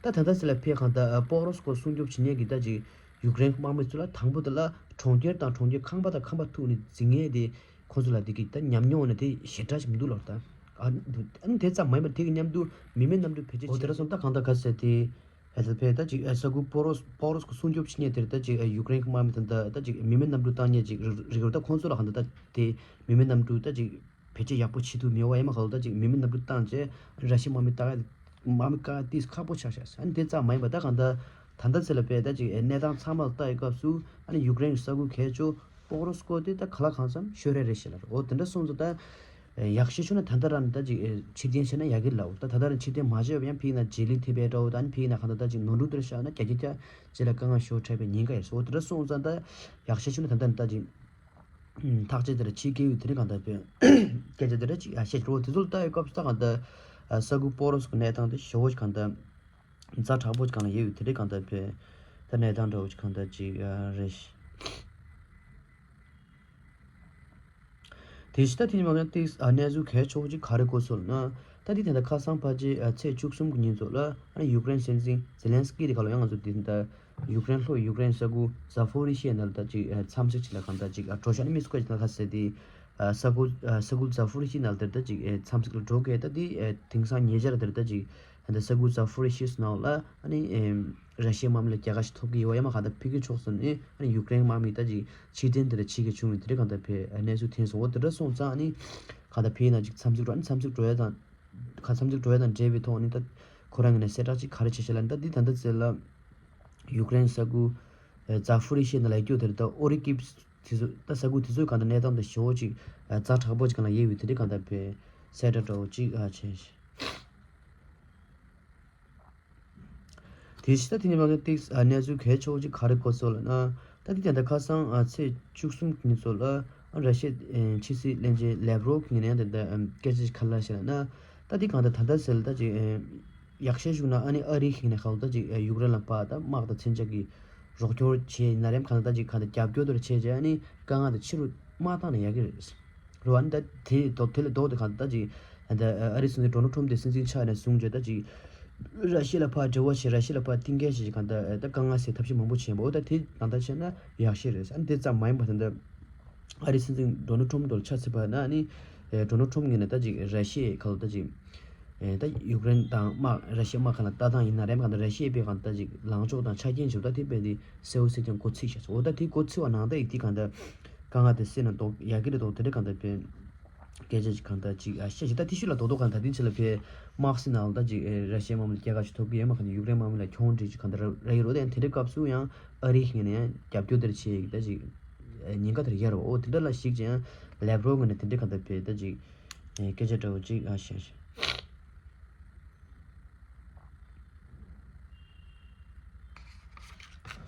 ད་ད་ལྟ་ཟེར་ལ་ཕེ་གང་ལྟར་པོ་རོ་སི་ཁོ་སྲུང་སྐྱོབ་བྱེད་མཁན་གྱི་ད་ཅིག་ཡུཀ་རེན་དམག་མི་ཚོ་ལ་དང་པོ་དེ་ལ་གྲོང་ཁྱེར་དང་གྲོང་ཁྱེར་ཁང་པ་དང་ཁང་པ་ཐུག་ནས་འཛིང་མཁན་དེ་ཁོང་ཚོ་ལ་དེ་གི་ད་ཉམས་མྱོང་ནི་དེ་ཞེ་དྲག་ཅིག་མི་འདུག་ལབ། ད་ཨ་ནི་དེ་ཙམ་མ་ཡིན་པར་དེ་གི་མཉམ་དུ་མི་མེད་གནམ་གྲུ་བེད་སྤྱོད་བྱེད། འོ་དེ་འདྲ་སོང་ད་གང་ལྟར་ག་ཟེར་དེ། ཨ་ད་ཕེ་ད་ཅིག་ཨ་ས་ཁུལ་པོ་རོ་སི་པོ་རོ་སི་ཁོ་སྲུང་སྐྱོབ་བྱེད་མཁན་དེར་ད་ཅིག་ཨ་ཡུཀ་རེན་གྱི་དམག་མི་དང་ད་ད་ཅིག་མི་མེད་གནམ་གྲུ་བཏང་མཁན་ཅིག་རིགས་རིགས་རུ་ད་ཁོང་ཚོ་ལ་གང་ལྟར་ད་དེ་མི་མེད་གནམ་གྲུ་ད་ཅིག་བེད་སྤྱོད་ཡག་པོ་བྱེད་ཐུབ་མེད་པ་ཡིན་མ་གང་ལྟར་ད་ཅིག་མི་མེད་གནམ་གྲུ་བཏང་བྱས་ར་ཤི་དམག་མི་ལྟ་ག་དམག་མི་བཀག་ཡ་ཏིས་ཁག་པོ་ཆགས་ཤག་ཨ་ནི་དེ་ཙམ་མ་ཡིན་པ་ད་གང་ལྟར་ད་ལྟ་ཚེ་ལ་ཕེ་ད་ཅིག་ཨ་གནས་སྟངས་ཚང་མ་ལ་ལྟ་ཡི་སྐབས་སུ་ཨ་ནི་ཡུཀ་རེན་གྱི་ས་ཁུལ་གལ་ཆེ་པོ་རོ་སི་ཁོ་དེ་ད་ག་ལ་གང་འཚམ་ཤོར་ཡ་རེད་ཤག་ལབ། འོ་དེ་འདྲ་སོང་ཙང་ད། ཡག་ཤོས་བྱུང་ན་ད་ལྟ་རང་ད་ཅིག་ཕྱིར་འཐེན་བྱས་ན་ཡག་གི་ལབ། ད་ད་ལྟ་རང་ཕྱིར་འཐེན་མ་བྱས་པ་ཡང་ཕིག་ན་རྗེས་ལུས་ཐེབས་པའི་འདྲ་བོ། ད་ནི་ཕིག་ན་གང་ལྟར་ད་ཅིག་ནོར་འཁྲུལ་དེ་འདྲ་ཆགས་ན་རྒྱ་ཁྱི་ཁྱ་རྗེས་ལ་དཀའ་ངལ་ཤོར་འཕྲད་པའི་ཉེན་ཁ་ཡོད་སོ། དེ་འདྲ་སོང་ཙང་ད་ཡག་ཤོས་བྱུང་ན་ད་ལྟ་ད་ཅིག་ཐག་གཅོད་དེ་འདྲ་བྱེད་དགོས་ཡོད། དེ་རིང་གང་ལྟར་བོད་སྐད་ཆ་དེ་འདྲ་ཅིག་ཡག་ཤོས་རོ། དེ་ཚོ་ལ་ལྟ་ཡོད་སྐབས་སུ་ད་གང་ལྟར་ས་ཁུལ་པོ་རོ་སི་གི་གནས་སྟངས་དེ་ཞེ་བོ་ཅིག་གང་ལྟར། ཛ་དྲག་པོ་གང་ལ་ཡོད་ཡོད་དེ་རེད། གང་ལྟར་བས་ད་གནས་སྟངས་འདྲ་བོ་ཅིག་གང་ལྟར་ཅིག་རེད། དེ་ཕྱི་ད་དེ་ཉིན་མ་ཀྱང་ཏིག་གནས་ཚུལ་གལ་ཆེ་བོ་ཅིག་ག་རེ་གོ་སོང་ལབ་ན། ད་དེ་དེ་འདྲ་ཁ་སང་ཕལ་ཆེར་ཚེས་བཅུ་གསུམ་གྱི་ཉིན་ཚོ་ལ་ཡུཀ་རེན་སྲིད་འཛིན་ཛེ་ལན་སི་ཀི་དེ་ག་ལ་ཡང་ང་ཚོ་དེ་འདྲ་ཡུཀ་རེན་ལྷོ་ཡུཀ་རེན་ས་ཁུལ་ཛ་ཕོ་རི་ཤི་ཡ་ནང་ལ་ད་ཅིག་འཚམས་གཟིགས་ཅིག་ལ་གང་ལྟར་ཅིག་འགྲོ་ཤག་ནི་མི་སུ་ཁ་ཅིག་ན་ཁ་ཟེར་དེ། ས་ཁུལ་ས་ཁུལ་ཛ་ཕོ་རི་ཤི་ནང་ལ་དེར་ད་ཅིག་འཚམས་གཟིགས་ལ་འགྲོ་གི་ད་དེ་དེང་སང་ཉེ་ཆར་དེར་ད་ཅིག་ད་ས་ཁུལ་ཛ་ཕོ་རི་ཤི་ནང་ལ་ཨ་ནི་ར་ཤི་ཡའི་དམག་མི་ལ་རྒྱལ་ཁ་ཞིག་ཐོབ་ཀྱི་ཡོད་པ་ཡང་མ་གང་ལྟར་ཕ་གི་ཕྱོགས་སུ་ནི་ཨ་ནི་ཡུཀ་རེན་དམག་མི་ད་ཅིག་ཕྱིར་འཐེན་དེ་འདྲ་བྱེད་ཀྱི་བྱུང་བའི་དེ་འདྲ་གང་ལྟར་བས་གནས་ཚུལ་ཐོན་སོང་། འོ་དེ་འདྲ་སོང་ཙང་ཨ་ནི་གང་ལྟར་ཕ་གི་ནང་ཅིག་འཚམས་གཟིགས་འགྲོ་ཨ་ནི་འཚམས་གཟིགས་འགྲོ་ཡ་དང་། ཁ་འཚམས་གཟིགས་འགྲོ་ཡ་དང་འབྲེལ་བའི་ཐོག་ནས་ད་ཁོ་རང་ངོས་ནས་གསལ་བསྒྲགས་ཅིག་ག་རེ་བྱས་ཤག་ལབ་ན། ད་འདི་ད་ལྟ་ཚེ་ལ་ཡུཀ་རེན་ས་ཁུལ་ཛ་ཕུ་རི་ཤི་ནང་ལ་ཡོད་དེར་ད་ཨོ་རི་ཀིབ་དེ་ཚོ་ད་ས་ཁུལ་དེ་ཚོའི་གང་ལྟར་གནས་སྟངས་དང་ཞེ་བོ་ཅིག་ཛ་དྲག་པོ་ཅིག་གང་ལ་ཡོད་པའི་དེ་འདྲའི་གང་ལྟར་བས་གསལ་བསྒྲགས་འདྲ་བོ་ཅིག་བྱས་ཤག་དེ་ཕྱི་ད་དེ་ནས་མ་གཏོགས་ཏིག་གནས་ཚུལ་གལ་ཆེ་བོ་ཅིག་ག་རེ་གོ་སོང་ལབ་ན། ད་དེ་དེ་འདྲ་ཁ་སང་ཚེས་བཅུ་གསུམ་གྱི་ཉིན་ཚོ་ལ་ར་ཤི་ཡའི་ཕྱི་སྲིད་བློན་ཆེན་ལེབ་རོབ་ཀྱི་ངོས་ནས་ཡང་དེ་འདྲ་སྐད་ཆ་ཞིག་ག་རེ་བཤད་ལབ་ན། ད་དེ་གང་ལྟར་ད་ལྟ་ཟེར་ལ་ད་ཅིག་ཡག་ཤོས་བྱུང་ན་ཨ་ནི་ཨ་རིའི་ངོས་ནས་གང་ལྟར་ཅིག་ཡུཀ་རེན་ལ་ཕར་ད་དམག་དང་མཚོན་ཆ་གི་རོགས་སྐྱོར་བྱས་ཡིན་ན་རེམ་གང་ལྟར་ད་ཅིག་གང་ལྟར་རྒྱབ་སྐྱོར་དེ་འདྲ་བྱས་བྱས་ཨ་ནི་དཀའ་ངལ་དེ་ཕྱི་རུ་མ་བཏང་ན་ཡག་གི་རེད། རེད་བ། ཨ་ནི་ད་དེ་ལྡོག་དེ་ལས་ལྡོག་སྟེ་གང་ལྟར་ཅིག་ཨ་ནི་ད་ཨ་རིའི་སྲིད་འཛིན་ཌོ་ནལ་ཊམ་དེ་སྲིད་འཛིན་ཆགས་ནས་བཟུང་བྱས་ད་ཅིག་ར་ཤི་ཡ་ལ་ཕར་འབྲེལ་བ་བྱས་ར་ཤི་ཡ་ལ་ཕར་གཏིང་སྐྱེལ་བྱས་ཅིག་གང་ལྟར་ད་དཀའ་ངལ་སེལ་ཐབས་ཤེས་མང་པོ་བྱས་པ། འོ་ད་དེ་གང་ལྟར་བྱས་ན་ཡག་ཤོས་རེད། ཨ་ནི་དེ་ཙམ་མ་ཡིན་པ་ད་ལྟ་ཨ་རིའི་སྲིད་འཛིན་ཌོ་ནལ་ཊམ་དང་ཆབས་ཅིག་ཕར་ན་ཨ་ནི་ཌོ་ནལ་ཊམ་ངོས་ནས་ད་ཅིག་ར་ཤི་ཡའི་ཁ་ལོ་ད་ཅིག་ཨེ་ད་ཡུཀ་རེན་དང་དམག་ར་ཤི་ཡ་དམག་ཁ་ལ་ལྟ་སྟངས་ཡིན་ན་རེད་མ་གང་ལྟར་ར་ཤི་ཡའི་དཔེ་གང་ལྟར་ཅིག་ལངས་ཕྱོགས་དང་ཆ་རྐྱེན་བྱུང་ད་དེ་དཔེ་དེ་གསལ་བོ་གསལ་རྐྱང་མགོ་ཚོས་བཞག་སོང་། འོ་ད་དེ་མགོ་ཚོས་པ་ནང་ད་ཡིག་དེ་གང་ལྟར་དཀའ་ངལ་དེ་སེལ་ན་འདུག་ཡག་གི་རེད་འདུག་དེ་འདྲ་གང་ལྟར་དཔེ་སྐད་ཆ་ཅིག་གང་ལྟར་ཅིག་ཨ་བཤད་ཅིག་ད་དེ་ཤུལ་ལ་རྡོག་རྡོག་གང་ལྟར་དེ་ཕྱི་ལ་ཕེ་དམག་སྲིད་ནང་ལ་ད་ཅིག་ཨེ་ར་ཤི་ཡའི་དམག་མི་ལ་རྒྱལ་ཁ་ཞིག་ཐོབ་གི་ཡོད་མ་གང་ལྟར་ཡུཀ་རེན་དམག་མི་ལ་གྱོང་འདྲ་ཅིག་གང་ལྟར་རག་གི་རེད། འོ་ད་ཡང་དེ་འདྲའི་སྐབས་སུ་ཡང་ཨ་རིའི་ངོས་ནས་ཡང་རྒྱབ་སྐྱོར་དེ་འདྲ་བྱེད་ཡག་ད་ཅིག་ཨེ་ཉེན་ཁ་དེ་འདྲ་ཡོད་རེད་བ། འོ་དེ་འདྲ་ལ་གཞིགས་ཅིག་ཡང་ལེབ་རོབ་ངོས་ནས་དེ་འདྲའི་གང་ལྟར་ཕེ་ད་ཅིག་ཨེ་སྐད་ཆ་འདྲ་བོ་ཅིག་ཨ་བཤད་ཤག་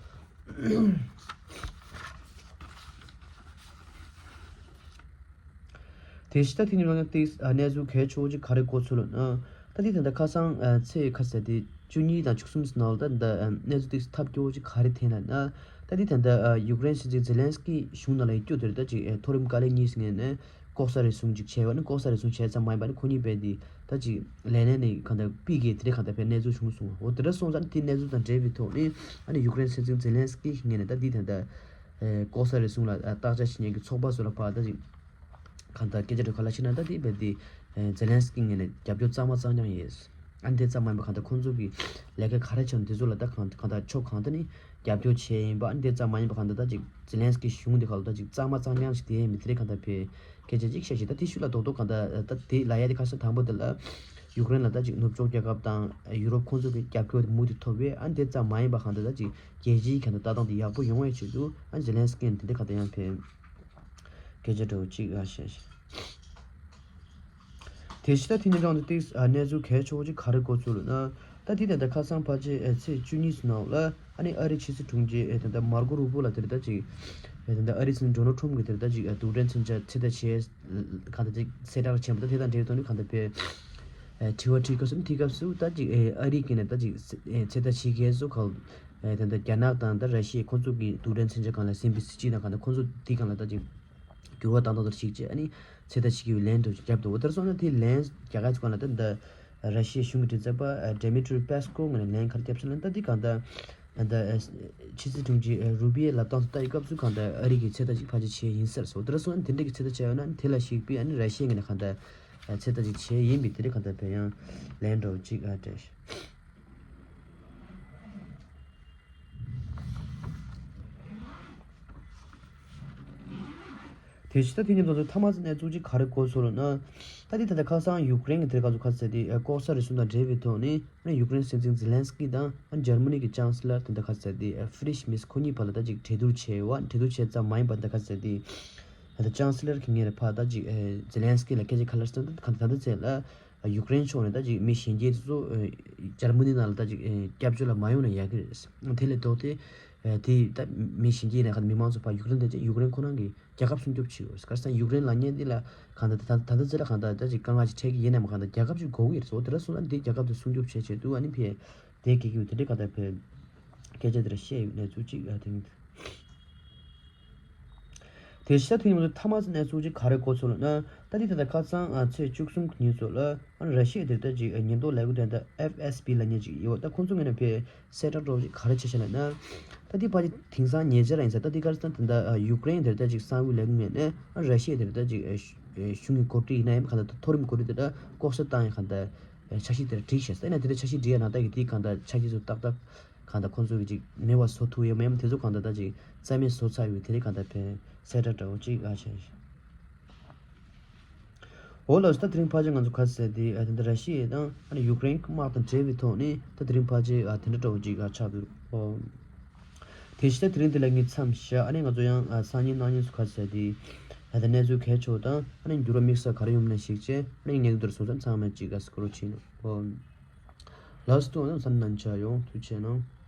དེ་ཕྱི་ད་དེ་ནི་ལོ་ན་ཏིག་གནས་ཚུལ་གལ་ཆེ་བོ་ཅིག་ག་རེ་གོ་ཚུལ་ལབ་ན། ད་དེ་ད་ལྟ་ཁ་སང་ཚེས་ཁ་ཟེར་དེ་བཅུ་གཉིས་དང་བཅུ་གསུམ་ནང་ལ་ད་ད་གནས་ཚུལ་ཏིག་ཐབས་སྐྱོ་བོ་ཅིག་ག་རེ་ཐོན་ལབ་ན། ད་དེ་ད་ལྟ་ཡུཀ་རེན་སྲིད་འཛིན་ཛེ་ལན་སི་ཀི་གཞུང་ནང་ལ་ཡོད་རྒྱུ་དེར་ད་ཅིག་མཐོ་རིམ་བཀའ་བློན་གཉིས་ངོས་ནས་ལྐོག་ཟ་རེ་ཟུང་ཅིག་བྱས་པ་ནི། ལྐོག་ཟ་རེ་ཟུང་བྱས་ཙམ་མ་ཡིན་པ་ནི་ཁོ་གཉིས་རྦད་དེ་ད་ཅིག་ལས་གནས་ནས་གང་ལྟར་ཕུད་ཀྱི་དེ་འདྲ་གང་ལྟར་ཕེ་གནས་ཚུལ་བྱུང་སོང་བ། འོ་དེ་འདྲ་སོང་ཙང་དེ་གནས་ཚུལ་དང་འབྲེལ་བའི་ཐོག་ནས་ཨ་ནི་ཡུཀ་རེན་སྲིད་འཛིན་ཛེ་ལན་སི་ཀི་ངོས་ནས་ད་འདི་ད་ལྟ་ལྐོག་ཟ་རེ་ཟུང་ལ་བརྟག་དཔྱད་བྱེད་མཁན་གྱི་ཚོགས་པ་ཚོ་ལ་ཕར་ད་ཅིག་གང་ལྟར་སྐད་ཆ་དྲི་ག་ལ་ཕྱིན་ན་ད་དེ་རྦད་དེ་ཛེ་ལན་སི་ཀི་ངོས་ནས་རྒྱབ་སྐྱོར་གཙང་མ་གཙང་རྐྱང་ཡོད། ཨ་ནི་དེ་ཙམ་མ་ཡིན་པ་གང་ལྟར་ཁོང་ཚོ་གི་ལས་ཀ་ག་རེ་བྱུང་དེ་ཚོ་ལ་ད་གང་གང་ལྟར་ཕྱོགས་གང་ལྟར་ནས་རྒྱབ་སྐྱོར་བྱས་ཡིན་པ། ཨ་ནི་དེ་ཙམ་མ་ཡིན་པ་གང་ལྟར་ད་ཅིག་ཛེ་ལན་སི་ཀི་གཞུང་དེ་ག་ལ་ད་ཅིག་གཙང་མ་གཙང་རྐྱང་ཞིག་དེ་མི་དེ་རེད་གང་ལྟར་ཕེ་སྐད་ཆ་ཅིག་བཤད་ཤིག་ད་དེ་ཤུལ་ལ་རྡོག་རྡོག་གང་ལྟར་ད་དེ་ལ་ཡ་དེ་ཁ་སང་དང་པོ་དེ་ལ་ཡུཀ་རེན་ལ་ད་ཅིག་ནུབ་ཕྱོགས་རྒྱལ་ཁབ་དང་ཡུ་རོབ་ཁོང་ཚོ་གི་རྒྱབ་སྐྱོར་དེ་མུ་མཐུད་ཐོབ་པས། ཨ་ནི་དེ་ཙམ་མ་ཡིན་པ་གང་ལྟར་ད་ཅིག་རྒྱལ་སྤྱིའི་གང་ལྟར་ལྟ་སྟངས་དེ་ཡག་པོ་ཡོང་བའི་ཆེད་དུ་ཨ་ནི་ཛེ་ལན་སི་ཀི་ཡིན་དེ་འདྲ་གང་ལྟར་ཡང་ཕེ་སྐད་ཆ་འདྲ་བོ་ཅིག་ཨ་བཤད་ཤིག་དེ་བཞིན་ད་དེ་ཉིན་གང་དུ་ཏིག་གནས་ཚུལ་གལ་ཆེ་བོ་ཅིག་ག་རེ་གོ་ཚུལ་ལ་ན། ད་དེ་ད་ལྟ་ཁ་སང་ཕལ་ཆེར་ཚེས་བཅུ་གཉིས་སུ་ནང་ལ་ཨ་ནི་ཨ་རིའི་ཕྱི་སྲིད་དྲུང་ཆེ་ད་ལྟ་མར་ཀོ་རུ་པོ་ལ་དེ་རེད་ད་ཅིག་ད་ལྟ་ཨ་རིའི་སྲིད་འཛིན་ཌོ་ནལ་ཊམ་གྱིས་དེ་རེད་ད་ཅིག་རྡུལ་ཕྲན་མཚོན་ཆ་ཚོད་ལྟ་བྱས་གང་ལྟར་ཅིག་གསལ་བསྒྲགས་ཆེན་པོ་ད་དེ་དང་འབྲེལ་བའི་ཐོག་ནས་གང་ལྟར་དཔེ་དྲི་བ་དྲིས་སྐབས་སུ་དེའི་སྐབས་སུ་ད་ཅིག་ཨ་རི་གིས་ནས་ད་ཅིག་ཚོད་ལྟ་བྱེད་མཁན་སུ་གང་ད་ལྟ་རྒྱ་ནག་དང་ད་ར་ཤི་ཡ་ཁོང་ཚོ་གི་རྡུལ་ཕྲན་མཚོན་ཆ་སྒང་ལ་སིམ་པི་སི་ཅི་དང་གང་ལྟར་ཁོང་ཚོ་དེ་སྒང་ལ་ད་ཅིག་འགྱུར་བ་བཏང་སྟངས་ལྟར་ཞིག་བྱས་ཨ་ནི་ཚོད་ལྟ་བྱེད་ཀྱི་ཡོད་ལན་འདྲ་བོ་ཞིག་བརྒྱབ་འདུག་འོ་དེར་སོང་ན་དེ་ལན་རྒྱག་ག་ཚོ་གང་ལ་ད་ད་ར་ཤི་ཡའི་གཞུང་གི་མགྲིན་ཚབ་པ་ཌེ་མི་ཏྲི་པེ་སི་ཀོ་ངོས་ནས་ལན་ག་རེ་བརྒྱབ་ཤག་ལབ་ན་ད་དེ་གང་ལྟར་ད་ཕྱི་སྲིད་དྲུང་ཆེ་རུ་པི་ཡེ་ལབ་སྟངས་སུ་ལྟ་ཡི་སྐབས་སུ་གང་ལྟར་ཨ་རི་གིས་ཚོད་ལྟ་ཅིག་ཕལ་ཆེར་བྱས་ཡིན་ཟེར་སོང་། འོ་དེར་སོང་ན་དེ་འདྲ་གི་ཚོད་ལྟ་བྱས་ཡོད་ན་དེ་ལ་གཞིགས་པས་ཨ་ནི་ར་ཤི་ཡའི་ངོས་ནས་གང་ལྟར་ཚོད་ལྟ་ཅིག་བྱས་ཡིན་པས་དེ་འདྲ་གང་ལྟར་བས་ཡང་ལན་འདྲ་བོ་ཅིག་ཨ་སྤྲད་ཤག་དེ་བཞིན་ད་དེ་ཉིན་ང་ཚོ་མཐའ་མ་ཚོ་གནས་ཚུལ་ཅིག་ག་རེ་གོ་སོང་ལབ་ན། ད་དེ་ད་ལྟ་ཁ་སང་ཡུཀ་རེན་གྱི་དེ་ག་ཚོ་ཁ་ཟེར་དེ་ལྐོག་ཟ་རུལ་སུངས་དང་འབྲེལ་བའི་ཐོག་ནས་ཡུཀ་རེན་སྲིད་འཛིན་ཛེ་ལན་སི་ཀི་དང་འཇར་མ་ནི་གི་ཅང་སི་ལར་དེ་འདྲ་ཁ་ཟེར་དེ་ཧྥི་རི་ཤི་མེར་ཁོ་གཉིས་བར་ལ་ད་ཅིག་གྲོས་བསྡུར་བྱས་པ་གྲོས་བསྡུར་བྱས་ཙམ་མ་ཡིན་པ་ད་ཁ་ཟེར་དེ་ད་ལྟ་ཅང་སི་ལར་གྱི་ངོས་ནས་ཕར་ད་ཅིག་ཛེ་ལན་སི་ཀི་ལ་སྐད་ཆ་ག་ལ་ཟེར་ན་ད་ད་ལྟ་ཚེ་ལ། ཡུཀ་རེན་ཕྱོགས་ནས་ད་ཅིག་མི་གཞན་སྐྱེས་ཚོ་འཇར་མ་ནི་ནང་ལ་ད་ཅིག་སྐྱབས་བཅོལ་ལ་མ་ཡོང་ན་ཡག་གི་རེད། དེ་ལས་ལྡོག་སྟེ་དེ་ད་མི་གཞན་སྐྱེས་ནས་ཁ་མི་མང་ཚོ་ཕར་ཡུཀ་རེན་དེ་ཅིག་ཡུཀ་རེན་ཁོ་རང་གི་རྒྱལ་ཁབ་སྲུང་སྐྱོབ་བྱེད་དགོས། ག་རེ་ཟེར་ན་ཡུཀ་རེན་ལབ་མཁན་འདི་ལ་གང་ལྟར་ད་ད་ལྟ་ཚེ་ལ་གང་ལྟར་ད་ཅིག་དཀའ་ངལ་ཅིག་འཕྲད་ཀྱི་ཡིན་ནའང་གང་ལྟར་རྒྱལ་ཁབ་ཅིག་དགོས་ཀྱི་རེད། འོ་དེ་འདྲ་སོང་ན་འདི་རྒྱལ་ཁབ་དེ་སྲུང་སྐྱོབ་བྱེད་ཆེད་དུ་ཨ་ནི་ཕར་དེ་གེ་གེ་དེ་འདྲའི་གང་ལྟར་ཕར་སྐད་ཆ་དེ་འདྲ་བཤད་ཡོད་གནས་ཚུལ་ཅིག་ཨ་དེ་ཡིན། དེ་ཤ་ཐུན་ཡོངས་ཀྱི་མཐའ་མ་ཚོ་གནས་ཚུལ་ཅིག་ག་རེ་གོ་ཚུལ་ལབ་ན། ད་ལྟའི་ད་ལྟ་ཁ་སང་ཨ་ཚེས་བཅུ་གསུམ་གྱི་ཉིན་ཚོ་ལ་ཨ་ར་ཤི་ཡའི་དེ་ལྟ་ཅིག་ཉེན་རྟོག་ལས་འགུལ་དེ་ད་ཨེཕ་ཨེས་བི་ལབ་མཁན་ཅིག་ཡོད། ད་ཁོང་ཚོ་ངོས་ནས་ཕར་གསལ་བསྒྲགས་འདྲ་བོ་ཅིག་ག་རེ་བྱས་ཤག་ལབ་ན། ད་ལྟའི་ཕལ་ཆེར་དེང་སང་ཉེ་ཆར་ཡིན་ས་ད་ལྟའི་ག་རེ་ཟེར་ན་ད་ལྟ་ཡུཀ་རེན་དེ་ལྟ་ཅིག་གསང་བའི་ལས་འགུལ་ངོས་ནས་ཨ་ར་ཤི་ཡའི་དེ་ལྟ་ཅིག་གཞུང་གི་འགོ་ཁྲིད་ཡིན་ན་ཡང་གང་ལྟར་མཐོ་རིམ་འགོ་ཁྲིད་དེ་ལྟ་ལྐོག་ཟ་བཏང་ཡང་གང་ལྟར་འཆར་གཞི་དེ་ལ་བསྒྲིགས་ཤག་ཟེར་ན་དེ་ལྟ་འཆར་གཞི་བསྒྲིགས་ཡ་ནང་ལྟ་གི་དེའི་གང་ལྟར་འཆར་གཞི་ཚོ་ཏག་ཏག་གང་ལྟར་ཁོང་ཚོ་གི་ཅིག་མེད་པ་བཟོ་ཐུབ་ཡོད་མེད་དེ་ཚོ་གང་ལྟར་ད་ཅིག་རྩ་མེད་བཟོ་ཚར་ཡོད། དེ་རིང་གང་ལྟར་ཕན་གསལ་བསྒྲགས་འདྲ་བོ་ཅིག་ཨ་བྱས། འོ་ལགས་སོ། ད་དེ་རིང་ཕལ་ཆེར་ང་ཚོ་ག་ཟེར་དེ་ཨ་དེ་འདྲ་ར་ཤི་ཡ་དང་ཨ་ནི་ཡུཀ་རེན་གྱི་དམག་དང་འབྲེལ་བའི་ཐོག་ནས་ད་དེ་རིང་ཕལ་ཆེར་ཨ་དེ་འདྲ་འདྲ་བོ་ཅིག་ཨ་ཆགས་འདུག་འོ། དེ་བཞིན་ད་དེ་རིང་འདི་ལ་ངས་མཚམས་བཞག་ཨ་ནི་ང་ཚོ་ཡང་ཨ་སང་ཉིན་གནངས་ཉིན་སུ་ག་ཟེར་དེ་ཨ་ད་གནས་ཚུལ་གལ་ཆེ་བ་དང་ཨ་ནི་འགྱུར་བ་དམིགས་བསལ་ག་རེ་ཡོང་ན་ཞིག་བྱས་ཨ་ནི་ངས་འདིར་སོང་ཙང་ཚང་མས་ཅིག་ཨ་སྐོར་བ་བྱེད་ནོ་འོ། ལགས་སོ། ད་ང་ཚོ་ནང་ཆ་ཡོང་ཐུགས་རྗེ་གནང་།